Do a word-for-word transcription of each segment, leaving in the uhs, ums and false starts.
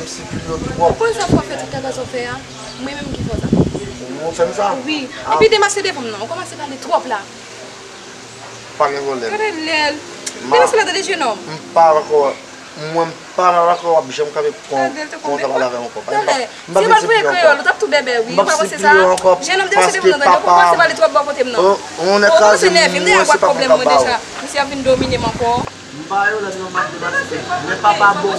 Sipliye w twòp. Ou konn sa fò w fè tout gagazon fè a? Mwen menm ki fè w sa. Ou fè m sa? Wi. Ah. Epi demen se devan m nan. Ou kòmanse pale twòp la. Pa gen pwoblèm. Gade lè l. Demen se la tande jenòm. M pa dakò. Mwen m pa dakò w ap janm kanpe konsa pale avè m ankò. Talè, si w pa t voye kreyòl, ou t ap tou bèbè, wi. Ou pa panse sa? Jenòm demen se devan m nan, tande, ou kòmanse pale twòp bò kote m nan. Ou kòmanse nève m, deja w ap pwoblèm mwen deja. Misye ap vin domine m ankò. M pa yo lè nou ap debate. Men papa bon.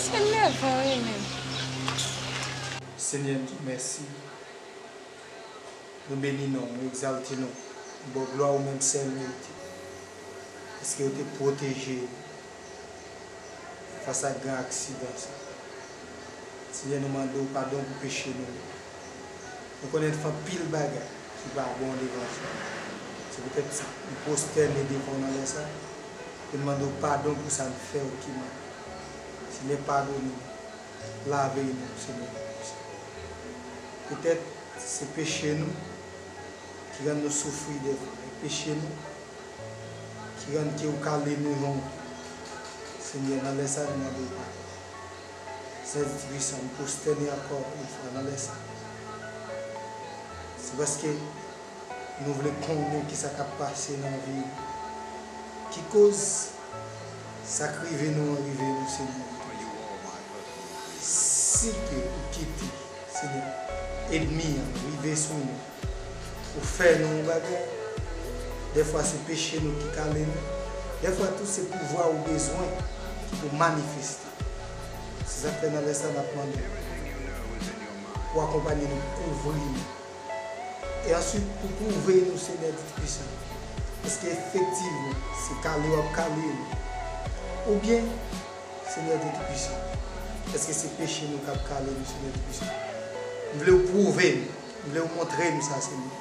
Se nèvan wi menm. Senyè, nou di w mèsi. Nou beni non w, nou egzalte non w. Nou ba w glwa ou menm sèl merite. Paske w te pwoteje nou fas a gran aksidan sa. Senyè, nou mande w padon pou peche nou yo. Nou konnen n fè anpil bagay ki pa bon devan je w. Se poutèt sa, nou pwostène devan w nan lè sa. E n mande w padon pou sa n fè w ki mal. Senyè, padone nou. Lave nou, Senyè. Poutèt se peche nou ki rann nou soufri dèfwa. E peche nou ki rann ke w kale nou yon kou. Senyè, nan lè sa, nou mande w padon. Sentespri San, nou pwostène ankò yon fwa nan lè sa. Se paske nou vle konnen kisa k ap pase nan vi nou. Ki koz sa k rive nou an rive nou, Senyè? Si ke ou kite, Senyè, ènmi an rive sou nou, ou fè nou yon bagay, dèfwa se peche nou ki kale nou, dèfwa tou se pouvwa ou bezwen ki pou manifeste. Se sa k fè nan lè sa n ap mande w pou akonpanye nou, kouvri nou. E answit, pou pwouve nou, Senyè Toupisan, èske efektivman se kale w ap kale nou? Oubyen, Senyè Toupisan, èske se peche nou k ap kale nou, Senyè Toupisan? M vle w pwouve m, m vle w montre m sa, Senyè.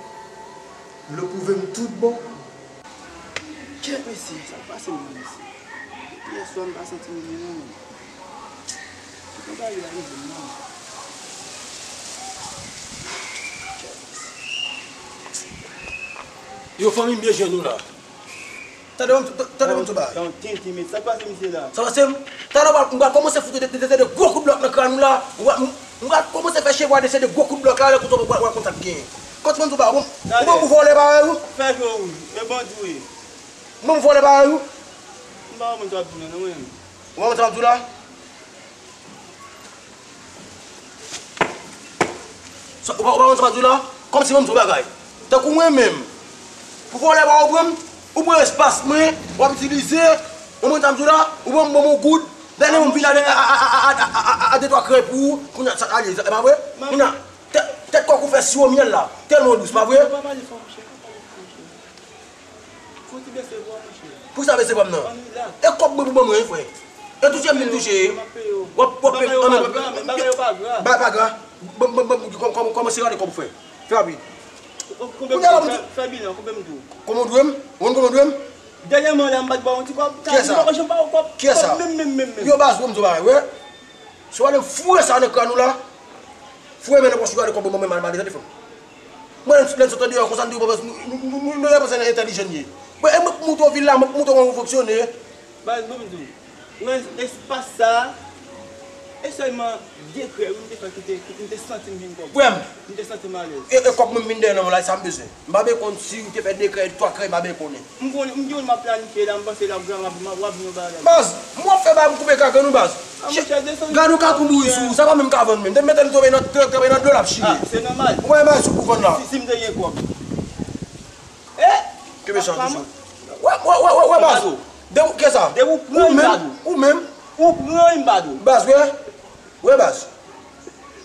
M vle w pwouve m tout bon. Kèt mesye, sa k pase m nan mesye? Depi yèswa m pa santi m byen non menm. Tout bagay la rive m non. Kèt mesye. Yo, fanmi, m byen jwenn nou la. Tande, tande, tande, tande. Yon tenten, men sa k pase misye la? Sa pase m? Talè m pral kòmanse fout de, de, de, de gwo kout blòk nan kràn ou la. M pral kòmanse fè cheve w a dese de gwo kout blòk la, lè kout w a konn sa k genyen. Kòt mwen di w ba, bon, ou bon pou vòlè parèy ou? Fè jwe ou, e bandi w ye. Bon pou vòlè parèy ou? M pa konprann sa w ap di non, non, mwen. Ou pa konprann sa m ap di w la? Sa, ou pa, ou pa konn sa m ap di w la? Kòmsi mwen m di w bagay. Tankou mwen menm. Pou vòlè pa ou pran m, ou pran espas mwen, w ap itilize, ou konn sa m ap di w la, ou pran m ban m yon goud, dènye moun vin a, a, a de twa krèy pou ou, kounye a sa ale, e pa vre? Kounye a, tèt, tèt kòk ou fè siwo myèl la, tèlman dous, pa vre? Fon ti bese vwa, monchè. Poukisa bese vwa m nan? Ann rilaks. E kòb mwen pou ban mwen, wi, frè. E touche m vin touche. M ap peye w. W ap, w ap peye m. Bagay yo pa gra, bagay yo pa gra. Ba, pa gra. Ban, ban, ban, kòm, kòm, kòmanse gade kòb ou fè. Fè rapid. Konbyen m dwe? Fè, fè bilan, konbyen m dwe? Kòman w dwe m? Ou konn kòman w dwe m? Dènyèman la, m pa t ba w yon ti kòb. Kiyès sa? M pa janm ba w kòb. Kiyès sa? Kòb menm, menm, menm, menm. Yo, baz, ou m di w bagay, wi. Si w ale foure sa nan kràn ou la, foure men nan pòch ou gade kòb mwen, mwen mal male, tande frè m. Mwen, lè n sot andeyò konsa, n di w, nou, nou, nou, nou, nou, nou, entèlijan n ye. Mwen, e mwen k monte w vil la, mwen k montre w kòman pou fonksyone. Baz, bon, m di w, mwen, espas sa, e sèlman de krèy, wi, m te fè ki te, ki m te santi m vin kòb. Frè m. M te santi m alèz. E, e kòb mwen m vin dèyè nan men w la, e sa m bezwen. M pa byen konn si w te fè de krèy, twa krèy, m pa byen konnen. M konnen, m di w m ap planifye la, m panse l ap gran, w ap, w ap vin yon bagay la. Baz, m w ap fè bagay m koupe kake nou, baz. A, monchè, desann. Gade yon kakou bouyi sou ou, sa pa menm ka vann menm. Depi m mete l tonbe nan, tonbe nan dlo, l ap chire. A, se nòmal. Ou pa wè bagay sou pou vann la. Si, si m te gen kòb. E? Kenbe sa toujou. Wè, wè, wè, wè, wè, baz. Depi w, kiyès sa? Depi w pran yon bado. Ou menm, ou menm. Ou pran yon bado. Baz, wè. Wè baz.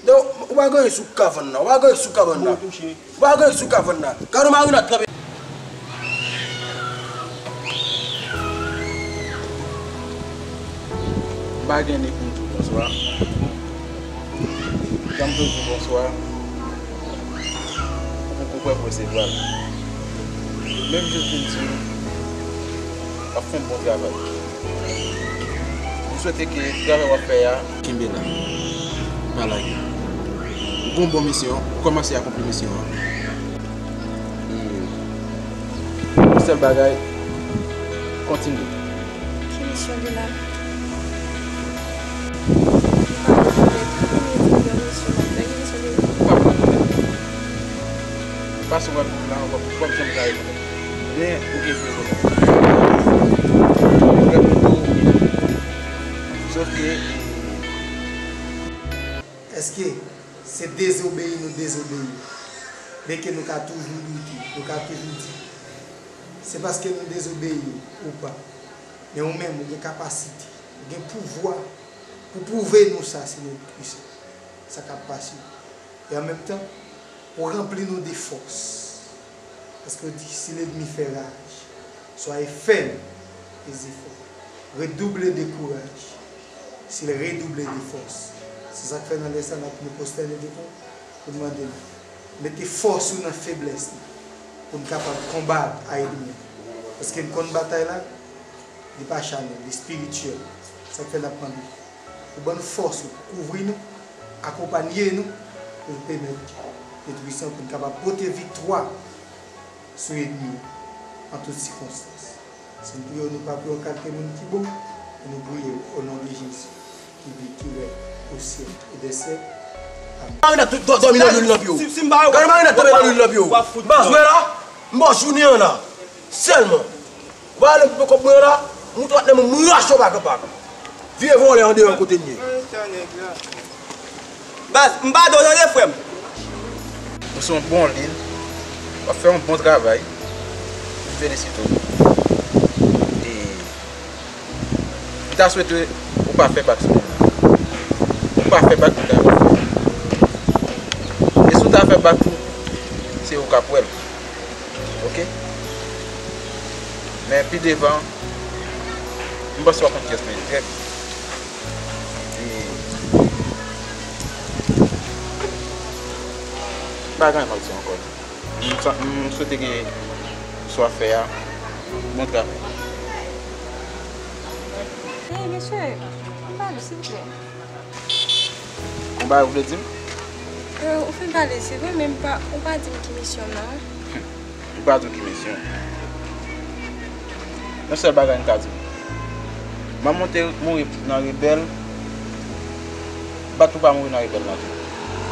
Donk, ou pa gen anyen sou k ka vann nan. Ou pa gen anyen sou k ka vann nan. Bon, touche. Ou pa gen anyen sou k ka vann nan. Gade yon marinad tranpe. M pa gen ni pou m di w bonswa. Jan m toujou di w bonswa. Ou poko prè pou resevwa l. Menm jan m fin di w, w ap fè yon bon travay. M swete ke travay w ap fè a. Kenbe la. Pa lage. Ou gen yon bon misyon, ou kòmanse akonpli misyon an. Yon sèl bagay, kontinye. Ki misyon li la? M pa konn, men tout moun yo di m gen misyon, m ap fè. Ki misyon li la? Ou p ap rekonèt. Paske w ap viv la, w ap, w ap janm ka rekonèt. Men, ou gen vre volè. Ou gen pito, ou gen. Sof ke, Èske se dezobeyi nou dezobeyi, men ke nou ka toujou doute, nou ka toujou di, se paske nou dezobeyi ou pa. Men ou menm, ou gen kapasite, ou gen pouvwa pou pwouve nou sa, si nou pwisan. Sa k ap pase. E an menm tan, pou ranpli nou de fòs. Paske yo di, si lènmi fè raj, soyez ferme et efforts. Redoublez de courage. S'il redouble de force. Se sa k fè nan lè sa n ap nou pwostène devan w pou n mande l mete fòs ou nan feblès nou, pou n kapab konbat a ènmi an. Paske n konn batay la, li pa chanèl, li espirityèl. Sa k fè n ap mande w pou ban n fòs ou, pou kouvri nou, akonpanye nou, pou n pèmèt Pye Twisan pou n kapab pote viktwa sou ènmi an an tout sikonstans. Si n priye w, nou pa priye w an kalite moun ki bon, men nou priye w o non de Jezi, ki viv, ki règne au siècle des siècles. Amèn. Marinad dò-, dòmi nan lwil nan pye w. Si, si m ba yo, gade marinad tonbe nan lwil nan pye w. W ap fout. M pa jwe la. M ba w jounen an la. Sèlman. Ou pa rele m pou kòb mwen an la. M moute w ak nan men m, m rache w bak an bak. Vye vòlè andeyò kote n ye. Baz, m pa do tande frè m. Ou se yon bon lil. W ap fè yon bon travay. M felisite w. E m ta swete ou pa fè bak sou moun nan. Ou pa fè bak, ou ta fè. E si w ta fè bak tou, se ou k ap wè l. Oke? Men pi devan, m panse w ap konn kiyès mwen ye dirèk. E pa gen anyen m ap di ankò. M sa-, m swete ke sa w ap fè a, bon travay. Hey, mesye, m pale, silvouplè. Yon bagay ou vle di m? Euh, ou fin pale, se vre, men m pa, ou pa di m ki misyon m nan. Ou pa di m ki misyon. Yon sèl bagay m ka di w. Manman w te mouri nan rebèl, bat ou pa mouri nan rebèl nan tou.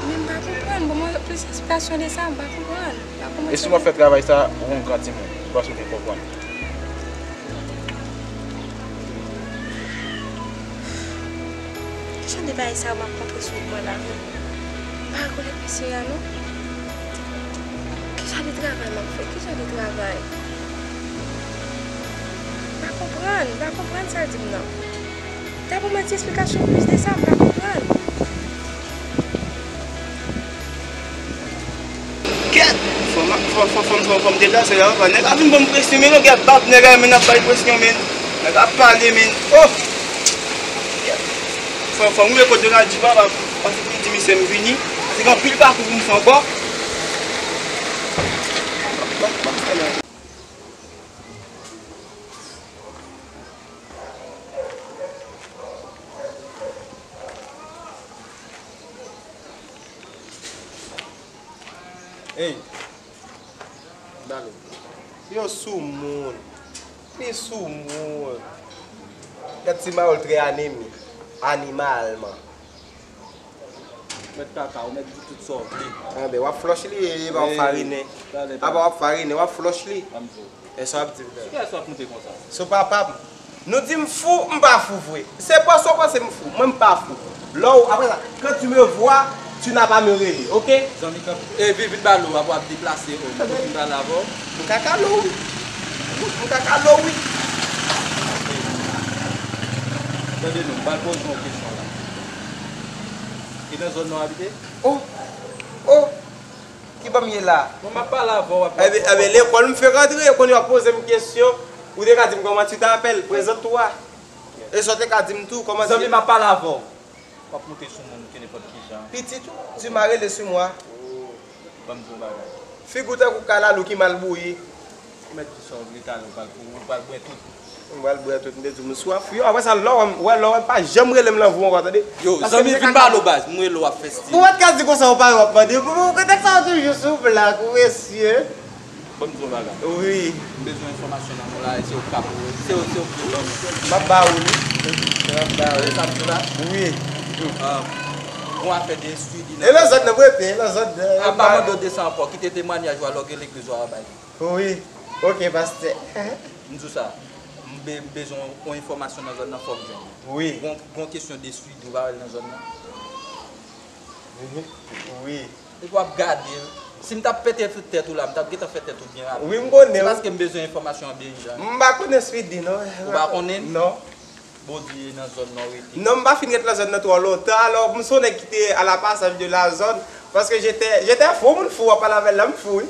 Men m pa konprann, ban mwen plis esplikasyon de sa, m pa konprann. M pa konprann. E si w ap fè travay sa, ou yon gran timoun, m panse w te konprann. Ki jan de bagay sa yo m ap kontre sou mwen la menm? M pa rekonèt mesye a non. Ki jan de travay m ap fè? Ki jan de travay? M pa konprann, m pa konprann sa l di m nan. Ta pou mwen ti esplikasyon plis de sa, m pa konprann. Kèt! Fò m, fò, fò, fò m, fò m, fò m deplase la, papa. Nèg ap vin ban m presyon, men non, gad bab nèg la, men ap bay presyon, men. Nèg ap pale, men. Oh! Kèt! Fò, fò m rive kot yo ka di papa, paske pou m di misye m vini. Se gen anpil pakou pou m fè ankò. Ey, Dalo. Yo soumoun. Li soumoun. Gad ti Mayòl trè anemi. Animalman. Ou mèt kaka, ou mèt di tout sa w vle. Anben, w ap flòch li, e pa w ap farinen. Apa w ap farinen, w ap flòch li. Ban m di w. E sa w ap di m, Dalo? Kiyès w ap moute konsa? Se papa m. Nou di m fou, m pa fou vre. Se panse w panse m fou, mwen m pa fou. Lè w, apre sa, quand tu me vois, tu n'as pas me rele, oke? Zanmi, kanpe. E vin, vin ba lo, apre w ap deplase, o, mwen vin pale avè w. M ka kale w wi. M ka kale w wi. Tande non, m pral poze w yon kesyon la. E nan zòn nan w abite? Oh! Oh! Ki ban m ye la? Bon, m ap pale avè w, w ap... Ebyen, ebyen, lekòl m fè rantre, kounye w ap poze m kesyon, ou te ka di m comment tu t'appelles, prezante toi. E sa w te ka di m tou, comment tu... Zanmi, m ap pale avè w. W ap moute sou moun ke nenpòt ki jan. Pitit ou, tu m'as rele sur moi. Ban m di w yon bagay. Figi w tankou kalalou ki mal bouyi. Ou mèt di sa w vle, talè w pral, ou pral bwè tout. M pral bwè tout, m te di w m swaf. Yo, apre sa, lè w wè m, wè, lè w wè m pa janm rele m nan vi w ankò, tande? Yo, zanmi, vin pale w baz, m rele w ap fè stil. Ou pa t ka di konsa, ou pa wè w ap mande. Pou, pou, kote sa w toujou sou blak, ou mesye? Ban m di w yon bagay. Wi. M bezwen enfòmasyon nan non la, e se w k ap, se w, se w k pou ban m. M ap ba ou li. M ap ba ou. E sa m di w la? Wi. Ah, gon afè de Speedy nan. E nan zòn nan, mwen pe, e nan zòn nan. A pa mande w de sa ankò, kite temwanyaj ou a lè w gen legliz ou a bay. Wi. Ok, pastè. M di w sa. M be-, m bezwen yon enfòmasyon nan zòn nan, fò m jwenn li. Wi. Gon, gon kesyon de Speedy ou pa wè l nan zòn nan? Mhm. Wi. Epi w ap gade l. Si m t ap pete tout tèt ou la, m t ap gentan fè tèt ou byen rapid. Wi, m konnen. Se paske m bezwen enfòmasyon an byen jan. M pa konnen Speedy, non. Ou pa konnen? Non. Bondye nan zòn nan w rete. Non, m pa fin ret nan zòn nan twò lontan. Alò, m se yon nèg ki te à la passage de la zone. Paske j'étais, j'étais fou, moun fou, w ap pale avè l la, m fou, wi.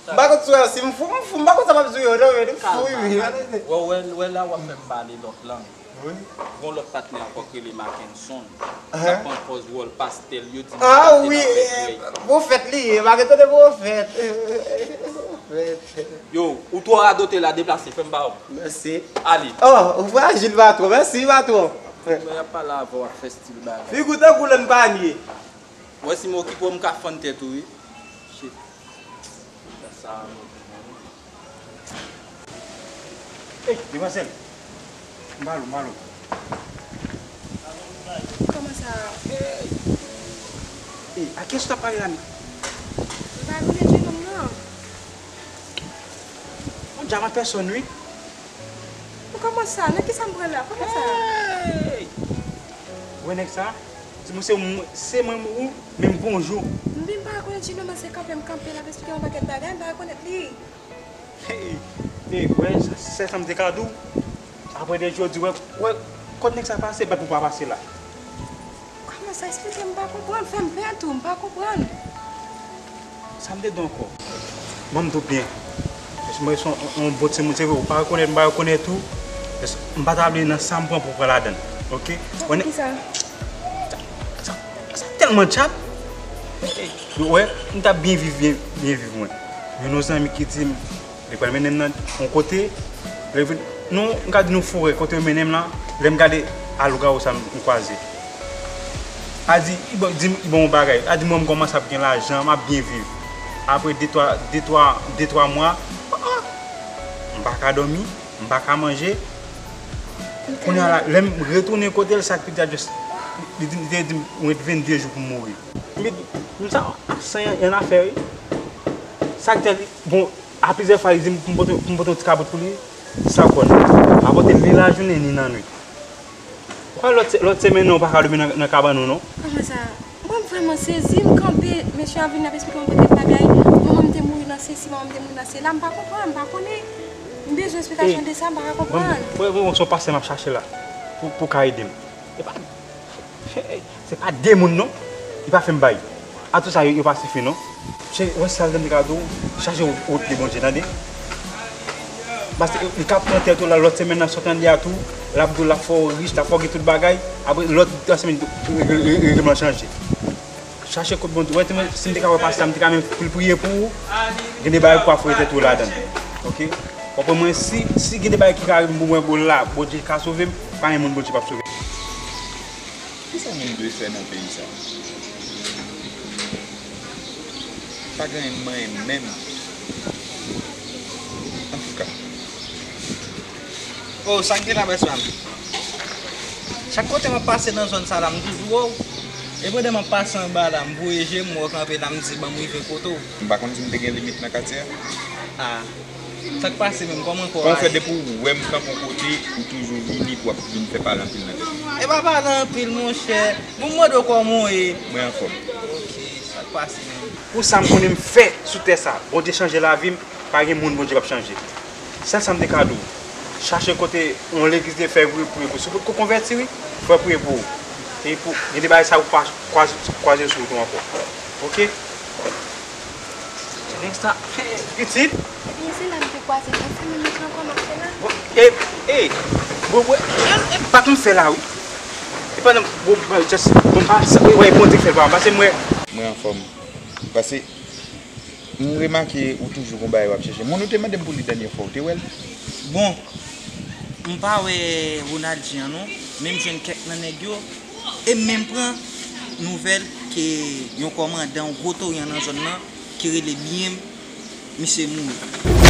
M pa konn si, si m fou, m fou, m pa konn sa m ap di w yo, non, men m fou, wi, wi. Wè, wè, wè la w ap fè m pale lòt lang. Wi. Gon lòt patnè ankò k rele Mackenson. L ap pran pòz wòl pastè l, yo di m pastè nan fèt vre. Ah wi, pwofèt li ye, Mackenson se pwofèt. Pwofèt. Yo, ou twò radote la, deplase, fè m ba w. Mèsi. Ale. Oh, ou frajil, patwon. Mèsi, patwon. Mwen ap pale avè w, ap fè stil bagay. Figi w tankou lann panye. Wè si m okipe w, m ka fann tèt ou, wi. Shit. Sa, sa, non. Ey, demwazèl. M ba l ou, m ba l ou. Kòman sa? Ey, a kiyès w t ap pale la menm? M pa konnen jenòm nan. Yon djab an pèsòn, wi. Ou kòman sa? Nan kisa m pran la? Kòman sa? Ey! Wè nèg sa? Di mwen se mwen, se mwen ou, men m bonjou. M di m pa rekonèt jenòm nan, se kanpe m kanpe l ap esplike m yon pakèt bagay, m pa rekonèt li. Hey, hey, wè, sèl sa m te ka di w. Apre de jou, di, wè, wè, kot nèg sa pase, bat pou pa pase la. Kòman sa? Esplike m, m pa konprann, fè m pè tou, m pa konprann. Sa m te di w ankò? Ban m di w byen. Mwen se yon, yon bon timoun, se vre, ou pa rekonèt, m pa rekonèt ou. M pa ta vle nan sa m pran pou pran ladan l, oke? Kisa? Sa, sa, sa tèlman djab. Ou wè, m t ap byen viv, byen, byen viv mwen. Youn nan zanmi ki di m, li pral mennen m nan yon kote, lè vin, nou, m ka di nou forè, kote yo mennen m lan, lè m gade a lougawou sa m kwaze. A di, li ban, di m, li ban m yon bagay. A di mwen m kòmanse ap gen lajan, m ap byen viv. Apre de twa, de twa, de twa mwa, ah, ah, m pa ka dòmi, m pa ka manje. Kounye a la, lè m retounen kote l, sa k pi djad, just, li di, li te di m, mwen vennde jou pou m mouri. M di, m sa, sa yon, yon afè, wi. Sa k te, bon, a plizyè fwa, li di m pou m pote, pou m pote yon ti kabrit pou li, san kòn. M pa pote ni lajounen, ni lannwit. Kwa lòt se-, lòt semèn nan, ou pa ka dòmi nan, nan kabann ou, non? Kòman sa? Mwen, m vrèman sezi, m kanpe, mesye a vin ap esplike m yon pakèt bagay. Manman m te mouri nan sesi, manman m te mouri nan sela, m pa konprann, m pa konnen. M bezwen esplikasyon de sa, m pa ka konprann. Mwen, mwen, mwen, se yon pastè m ap chache la, pou, pou ka ede m. E pa, se pa de moun, non. Li pa fè m bay. Atou sa yo, yo pa sifi, non. Chè, wè sa l te ka di w, chache wout li, Bondye, tande. Paske li ka pran tèt ou la, lòt semèn nan, sa w tande a tou, l ap di w l ap fè w rich, l ap fè w gen tout bagay, apre lòt semèn, regleman chanje. Chache kot Bondye. Wè, si m te ka wè pastè a, m te ka menm pou l priye pou ou, gen de bagay ou pa foure tèt ou ladan l. Oke? Ou konprann mwen, si, si gen de bagay ki ka rive pou mwen, bon la, Bondye ka sove m, pa gen moun Bondye p ap sove. Kisa moun dwe fè nan peyi sa? Pa gen anyen m manyen menm. Antouka. Oh, sa k gen la, bèsè m? Chak kote m ap pase nan zòn sa la, m toujou wè w. E pandan m ap pase anba la, m voye je m, m wè w kanpe la, m di, "Ban m rive kote w." M pa konn si m te gen limit nan katye a. Ah. Sa k pase menm? Kòman kò w ale? Kòman w fè depi w wè m kanpe yon kote, ou toujou vini pou w ap vin fè pale anpil nan tèt mwen? E pa pale anpil, monchè. Bon, m mande w kòman w ye? Mwen anfòm. Ok, sa k pase menm? Pou sa m konnen m fè sou tè sa, Bondye chanje lavi m, pa gen moun Bondye p ap chanje. Sèl sa m te ka di w, chache kote yon legliz te fè priye pou ou. Si w potko konvèti, wi, fè priye pou ou. E pou, gen de bagay sa ou pa kwaze, kwaze sou wout ou ankò. Ok? Nèg sa, pitit. Ebyen, se la m te kwaze l. Nan senk minit ankò, m ap fè la. Bon, e, e, bon, bon, e, e, pa konn fè la, wi. E pa nan, bon, bon, just, bon, pa, sa, wi, wi, Bondye k fè l pa m, pase mwen. Mwen anfòm. Pase, m remake ou toujou gon bagay w ap chèche. Moun ou te mande m pou li dènye fwa, ou te wè l? Bon, m pa wè Ronaldinho an non, men m jwenn kèk nan nèg yo, e m menm pran nouvèl ke yon kòmandan, yon gwo tori nan zòn nan, ki rele Biem, misye mouri.